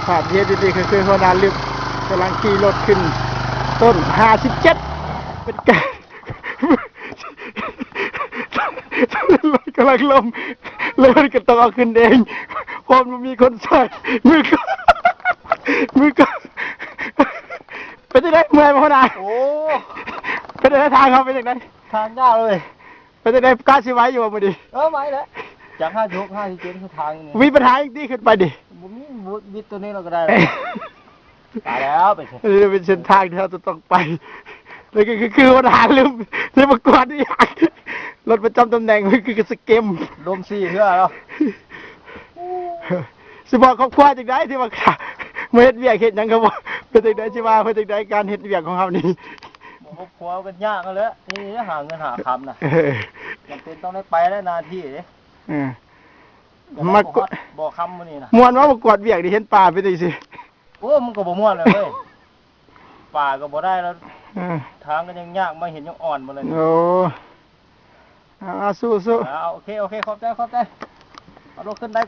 ພາບທີ່ເຫັນຢູ່ນີ້ກໍຄືຫົວໜ້າລຶບກຳລັງຂີ່ລົດຂຶ້ນຕົ້ນຫ້າສິບເຈັດ ເປັນການ ລົດກຳລັງລົ້ມ ແລ້ວມັນກໍຕ້ອງເອົາຂຶ້ນເອງ ເພາະມັນບໍ່ມີຄົນຊ່ອຍ ມືກໍ ມືກໍ ເປັນຈັ່ງໃດ ເມື່ອຍບໍ່ຫົວໜ້າ? ໂອ້ ເປັນຈັ່ງໃດ ທາງເຮົາເປັນຈັ່ງໃດ? ທາງຍາກເລີຍ. ເປັນຈັ່ງໃດ ກະຊິໄຫວຢູ່ບໍ່ມື້ນີ້? ເອີ ໄຫວແຫຼະ ຈາກຫ້າສິບຫົກ ຫ້າສິບເຈັດ ຄືທາງນີ້ ມີປັນຫາຫຍັງຕິ ຂຶ້ນໄປນີ້? ບໍ່ມີ ວິດຕົວນີ້ເຮົາກໍໄດ້ແລ້ວ ໄປແລ້ວ ໄປ ເອີ ເປັນເສັ້ນທາງທີ່ເຮົາຈະຕ້ອງໄປ ແລ້ວກໍຄື ຄື ຄື ບັນຫາລືມ ຊິມາກວດອີ່ຫຍັງ ລົດປະຈຳຕຳແໜ່ງ ຄື ຄື ສະເກມ ລົມສີ່ເທື່ອແລ້ວ. ຊິບອກຄອບຄົວຈັ່ງໃດ ທີ່ວ່າມາເຮັດວຽກເຮັດຫຍັງກໍບໍ່ ເປັນຈັ່ງໃດ ຊິວ່າເພິ່ນຈັ່ງໃດ ການເຮັດວຽກຂອງເຮົານີ້? ບໍ່ ຄອບຄົວກໍຍາກຫັ້ນແຫຼະ ນີ້ຫາເງິນຫາຄຳນະ ເອີ ຈຳເປັນຕ້ອງໄດ້ໄປແລ້ວ ໜ້າທີ່ເດ້ ເອີ ມາ ບໍ່ຮອດບໍ່ຄ່ຳມື້ນີ້ນະ ມ່ວນວ່າມາກວດວຽກນີ້ ເຫັນປ່າເປັນຈັ່ງຊີ້ ໂອ້ ມັນກໍບໍ່ມ່ວນແລ້ວເວີຍ ປ່າກໍບໍ່ໄດ້ແລ້ວ ເອີ ທາງກໍຍັງຍາກ ມາເຫັນຍັງອ່ອນໝົດເລີຍ ໂອ້ ເອົາໆ ສູ້ໆ ເອົາ ໂອເຄ ໂອເຄ ຂອບໃຈ ຂອບໃຈ ເອົາລົດຂຶ້ນໄດ້.